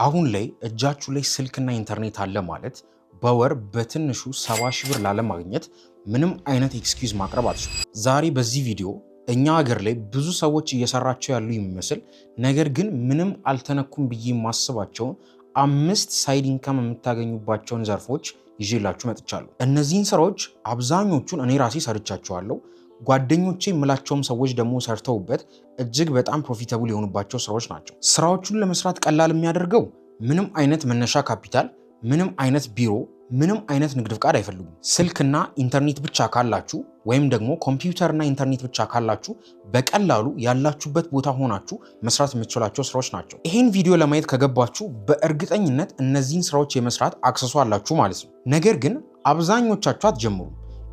አሁን ላይ እጃችሁ ላይ ስልክና ኢንተርኔት አለ ማለት በወር በትንሹ 70,000 ብር ላለማግኘት ምንም አይነት excuse ማቅረብ አትችሉም። ዛሬ በዚህ ቪዲዮ እኛ ሀገር ላይ ብዙ ሰዎች እየሰራቸው ያሉ የሚመስል ነገር ግን ምንም አልተነኩም ብዬ የማስባቸውን አምስት side income የምታገኙባቸውን ዘርፎች ይዤላችሁ መጥቻለሁ። እነዚህን ስራዎች አብዛኞቹን እኔ ራሴ ሰርቻቸዋለሁ። ጓደኞቼ የምላቸውም ሰዎች ደግሞ ሰርተውበት እጅግ በጣም profitable የሆኑባቸው ስራዎች ናቸው። ስራዎቹን ለመስራት ቀላል የሚያደርገው ምንም አይነት መነሻ ካፒታል፣ ምንም አይነት ቢሮ፣ ምንም አይነት ንግድ ፍቃድ አይፈልጉም። ስልክና ኢንተርኔት ብቻ ካላችሁ ወይም ደግሞ ኮምፒውተርና ኢንተርኔት ብቻ ካላችሁ በቀላሉ ያላችሁበት ቦታ ሆናችሁ መስራት የምትችሏቸው ስራዎች ናቸው። ይሄን ቪዲዮ ለማየት ከገባችሁ በእርግጠኝነት እነዚህን ስራዎች የመስራት access ኡ አላችሁ ማለት ነው። ነገር ግን አብዛኞቻችሁ አትጀምሩም።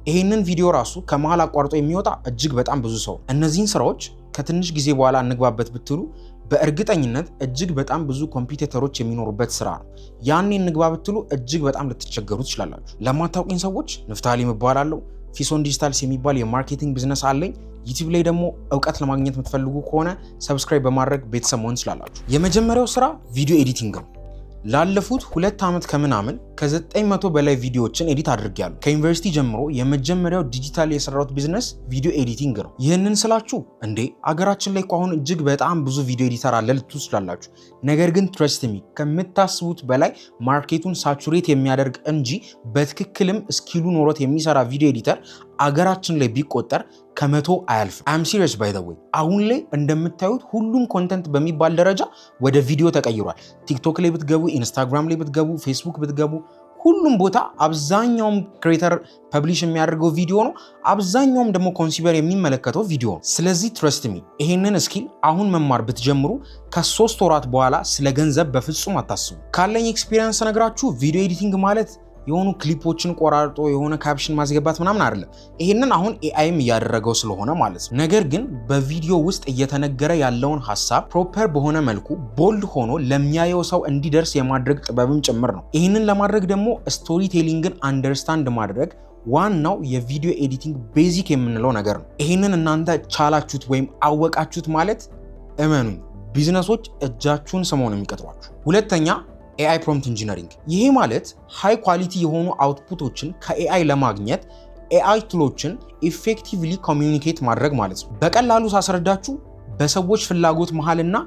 ይሄንን ቪዲዮ ራሱ ከመሃል አቋርጦ የሚወጣ እጅግ በጣም ብዙ ሰው። እነዚህን ስራዎች ከትንሽ ጊዜ በኋላ እንግባበት ብትሉ በእርግጠኝነት እጅግ በጣም ብዙ competitor ኦች የሚኖሩበት ስራ ነው። ያኔ እንግባ ብትሉ እጅግ በጣም ልትቸገሩ ትችላላችሁ። ለማታውቁኝ ሰዎች ንፍታሌም እባላለሁ። ፊሶን ዲጂታልስ የሚባል የ marketing business አለኝ። ዩቲዩብ ላይ ደግሞ እውቀት ለማግኘት የምትፈልጉ ከሆነ subscribe በማድረግ ቤተሰብ መሆን ትችላላችሁ። የመጀመሪያው ስራ video editing ነው። ላለፉት 2 ዓመት ከምናምን ከ900 በላይ ቪዲዮዎችን edit አድርጌያለሁ። ከዩኒቨርሲቲ ጀምሮ የመጀመሪያው ዲጂታል የሰራሁት business video editing ነው። ይህንን ስላችሁ እንዴ አገራችን ላይ እኮ አሁን እጅግ በጣም ብዙ video editor አለ ልትሉ ትችላላችሁ። ነገር ግን trust me፣ ከምታስቡት በላይ market ኡን saturate የሚያደርግ እንጂ በትክክልም skill ኡ ኖሮት የሚሰራ video editor አገራችን ላይ ቢቆጠር ከ100 አያልፍም። I'm serious, by the way። አሁን ላይ እንደምታዩት ሁሉም content በሚባል ደረጃ ወደ ቪዲዮ ተቀይሯል። ቲክቶክ ላይ ብትገቡ፣ ኢንስታግራም ላይ ብትገቡ፣ ፌስቡክ ብትገቡ ሁሉም ቦታ አብዛኛውም creator publish የሚያደርገው ቪዲዮ ነው። አብዛኛውም ደግሞ consumer የሚመለከተው ቪዲዮ ነው። ስለዚህ trust me፣ ይሄንን skill አሁን መማር ብትጀምሩ ከ3 ወራት በኋላ ስለ ገንዘብ በፍጹም አታስቡ። ካለኝ experience ስነግራችሁ video editing ማለት የሆኑ ክሊፖችን ቆራርጦ የሆነ caption ማስገባት ምናምን አይደለም። ይሄንን አሁን AI ም እያደረገው ስለሆነ ማለት ነው። ነገር ግን በቪዲዮ ውስጥ እየተነገረ ያለውን ሀሳብ proper በሆነ መልኩ bold ሆኖ ለሚያየው ሰው እንዲደርስ የማድረግ ጥበብም ጭምር ነው። ይህንን ለማድረግ ደግሞ storytelling ን understand ማድረግ ዋናው የ video editing basic የምንለው ነገር ነው። ይህንን እናንተ ቻላችሁት ወይም አወቃችሁት ማለት እመኑኝ ቢዝነሶች እጃችሁን ስመው ነው የሚቀጥሯችሁ። ሁለተኛ AI prompt engineering። ይሄ ማለት high quality የሆኑ output ኦችን ከ AI ለማግኘት AI tool ኦችን effectively communicate ማድረግ ማለት ነው። በቀላሉ ሳስረዳችሁ በሰዎች ፍላጎት መሃልና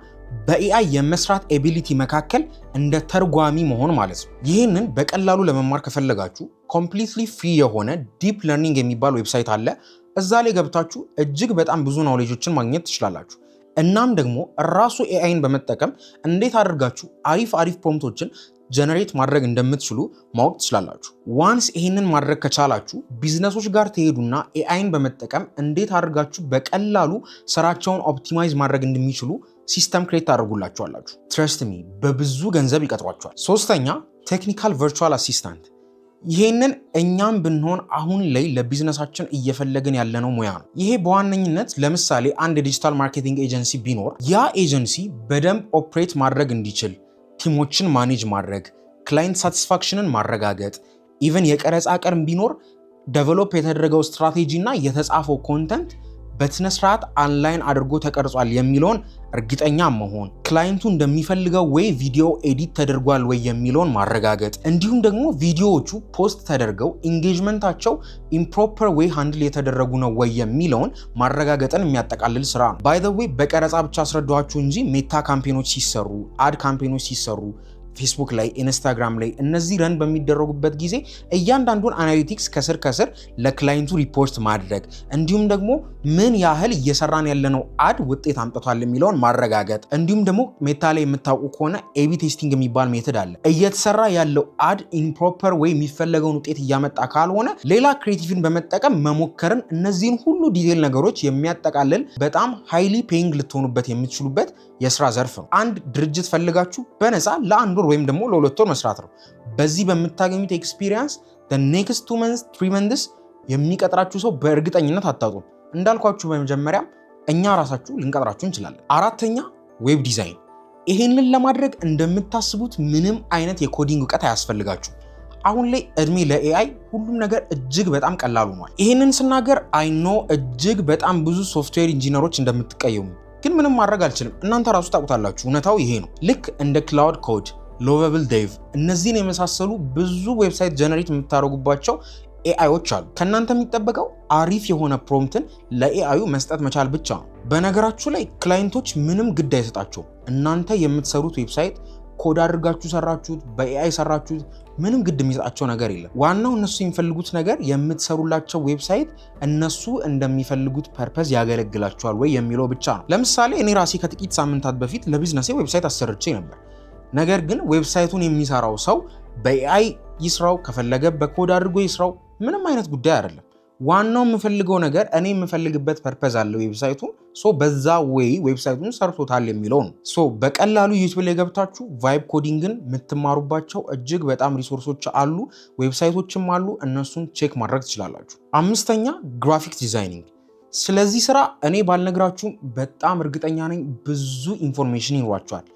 በ AI የመስራት ability መካከል እንደ ተርጓሚ መሆን ማለት ነው። ይህንን በቀላሉ ለመማር ከፈለጋችሁ completely free የሆነ Deep Learning የሚባል website አለ። እዛ ላይ ገብታችሁ እጅግ በጣም ብዙ knowledge ኦችን ማግኘት ትችላላችሁ። እናም ደግሞ ራሱ AI ን በመጠቀም እንዴት አድርጋችሁ አሪፍ አሪፍ prompt ኦችን generate ማድረግ እንደምትችሉ ማወቅ ትችላላችሁ። Once ይሄንን ማድረግ ከቻላችሁ ቢዝነሶች ጋር ትሄዱና AI ን በመጠቀም እንዴት አድርጋችሁ በቀላሉ ስራቸውን optimize ማድረግ እንደሚችሉ system create ታደርጉላቸዋላችሁ። Trust me፣ በብዙ ገንዘብ ይቀጥሯችኋል። ሶስተኛ technical virtual assistant። ይሄንን እኛም ብንሆን አሁን ላይ ለቢዝነሳችን እየፈለግን ያለነው ሙያ ነው። ይሄ በዋነኝነት ለምሳሌ አንድ የ digital marketing agency ቢኖር ያ ኤጀንሲ በደንብ operate ማድረግ እንዲችል team ኦችን manage ማድረግ፣ client satisfaction ን ማረጋገጥ፣ even የቀረጻ ቀን ቢኖር develop የተደረገው ስትራቴጂ እና የተጻፈው content በስነ ስርዓት align አድርጎ ተቀርጿል የሚለውን እርግጠኛ መሆን፣ client ኡ እንደሚፈልገው ወይ ቪዲዮ edit ተደርጓል ወይ የሚለውን ማረጋገጥ፣ እንዲሁም ደግሞ ቪዲዮዎቹ post ተደርገው engagement ኣቸው in proper way handle የተደረጉ ነው ወይ የሚለውን ማረጋገጥን የሚያጠቃልል ስራ ነው። By the way፣ በቀረጻ ብቻ አስረዳኋችሁ እንጂ ሜታ campaign ኦች ሲሰሩ፣ ad campaign ኦች ሲሰሩ ፌስቡክ ላይ፣ ኢንስታግራም ላይ እነዚህ run በሚደረጉበት ጊዜ እያንዳንዱን analytics ከስር ከስር ለ client ኡ ሪፖርት ማድረግ፣ እንዲሁም ደግሞ ምን ያህል እየሰራን ያለነው ad ውጤት አምጥቷል የሚለውን ማረጋገጥ፣ እንዲሁም ደግሞ ሜታ ላይ የምታውቁ ከሆነ A/B testing የሚባል method አለ። እየተሰራ ያለው ad in proper way የሚፈለገውን ውጤት እያመጣ ካልሆነ ሌላ creative ን በመጠቀም መሞከርን፣ እነዚህን ሁሉ detail ነገሮች የሚያጠቃልል በጣም highly paying ልትሆኑበት የምትችሉበት የስራ ዘርፍ ነው። አንድ ድርጅት ፈልጋችሁ በነፃ ለአንድ ወር ወይም ደግሞ ለ2 ወር መስራት ነው። በዚህ በምታገኙት experience next 2 months, 3 months የሚቀጥራችሁ ሰው በእርግጠኝነት አታጡም። እንዳልኳችሁ በመጀመሪያም እኛ ራሳችሁ ልንቀጥራችሁ እንችላለን። አራተኛ web design። ይሄንን ለማድረግ እንደምታስቡት ምንም አይነት የ coding እውቀት አያስፈልጋችሁም። አሁን ላይ እድሜ ለ AI ሁሉም ነገር እጅግ በጣም ቀላል ሆኗል። ይሄንን ስናገር I know እጅግ በጣም ብዙ software engineer ኦች እንደምትቀየሙ፣ ግን ምንም ማድረግ አልችልም። እናንተ ራሱ ታውቁታላችሁ። እውነታው ይሄ ነው። ልክ እንደ Claude Code፣ Lovable Dev እነዚህን የመሳሰሉ ብዙ website generate የምታደርጉባቸው AI ዎች አሉ። ከእናንተ የሚጠበቀው አሪፍ የሆነ prompt ን ለ AI ዩ መስጠት መቻል ብቻ ነው። በነገራችሁ ላይ client ኦች ምንም ግድ አይሰጣቸውም። እናንተ የምትሰሩት website code አድርጋችሁ ሰራችሁት፣ በ AI ሰራችሁት፣ ምንም ግድ የሚሰጣቸው ነገር የለም። ዋናው እነሱ የሚፈልጉት ነገር የምትሰሩላቸው website እነሱ እንደሚፈልጉት purpose ያገለግላቸዋል ወይ የሚለው ብቻ ነው። ለምሳሌ እኔ ራሴ ከጥቂት ሳምንታት በፊት ለ business ኤ website አሰርቼ ነበር። ነገር ግን website ኡን የሚሰራው ሰው በ AI ይስራው፣ ከፈለገ በኮድ አድርጎ ይስራው፣ ምንም አይነት ጉዳይ አይደለም። ዋናው የምፈልገው ነገር እኔ የምፈልግበት purpose አለ website ኡ፣ so በዛ way website ኡን ሰርቶታል የሚለው ነው። So በቀላሉ YouTube ላይ ገብታችሁ vibe coding ን የምትማሩባቸው እጅግ በጣም resource ኦች አሉ፣ website ኦችም አሉ። እነሱን check ማድረግ ትችላላችሁ። አምስተኛ graphic designing። ስለዚህ ስራ እኔ ባልነግራችሁም በጣም እርግጠኛ ነኝ ብዙ information ይኖራችኋል።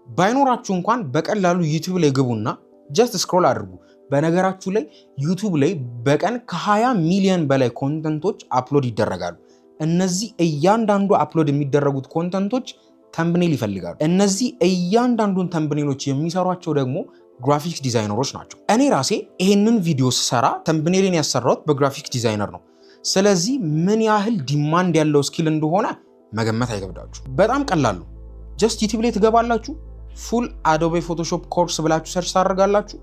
ባይኖራችሁ እንኳን በቀላሉ YouTube ላይ ግቡና just scroll አድርጉ። በነገራችሁ ላይ YouTube ላይ በቀን ከ20 ሚሊዮን በላይ content ኦች upload ይደረጋሉ። እነዚህ እያንዳንዱ upload የሚደረጉት content ኦች thumbnail ይፈልጋሉ። እነዚህ እያንዳንዱን thumbnail ኦች የሚሰሯቸው ደግሞ graphics designer ኦች ናቸው። እኔ ራሴ ይሄንን ቪዲዮ ስሰራ thumbnail ን ያሰራሁት በ graphics designer ነው። ስለዚህ ምን ያህል demand ያለው skill እንደሆነ መገመት አይከብዳችሁ። በጣም ቀላሉ just YouTube ላይ ትገባላችሁ። Full Adobe Photoshop course ብላችሁ search ታደርጋላችሁ።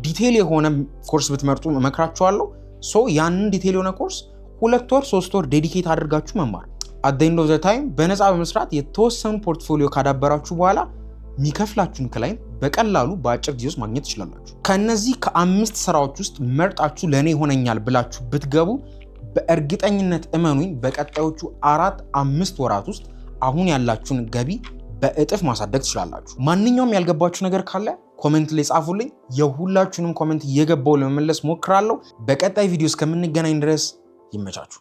Detail የሆነ ኮርስ ብትመርጡ እመክራችኋለሁ። So ያንን detail የሆነ ኮርስ 2 ወር 3 ወር dedicate አድርጋችሁ መማር፣ at the end of the time በነፃ በመስራት የተወሰኑ portfolio ካዳበራችሁ በኋላ የሚከፍላችሁን client በቀላሉ በአጭር ጊዜ ውስጥ ማግኘት ትችላላችሁ። ከእነዚህ ከአምስት ስራዎች ውስጥ መርጣችሁ ለእኔ ይሆነኛል ብላችሁ ብትገቡ በእርግጠኝነት እመኑኝ በቀጣዮቹ 4-5 ወራት ውስጥ አሁን ያላችሁን ገቢ በእጥፍ ማሳደግ ትችላላችሁ። ማንኛውም ያልገባችሁ ነገር ካለ comment ላይ ጻፉልኝ። የሁላችሁንም comment እየገባው ለመመለስ ሞክራለሁ። በቀጣይ ቪዲዮ እስከምንገናኝ ድረስ ይመቻችሁ።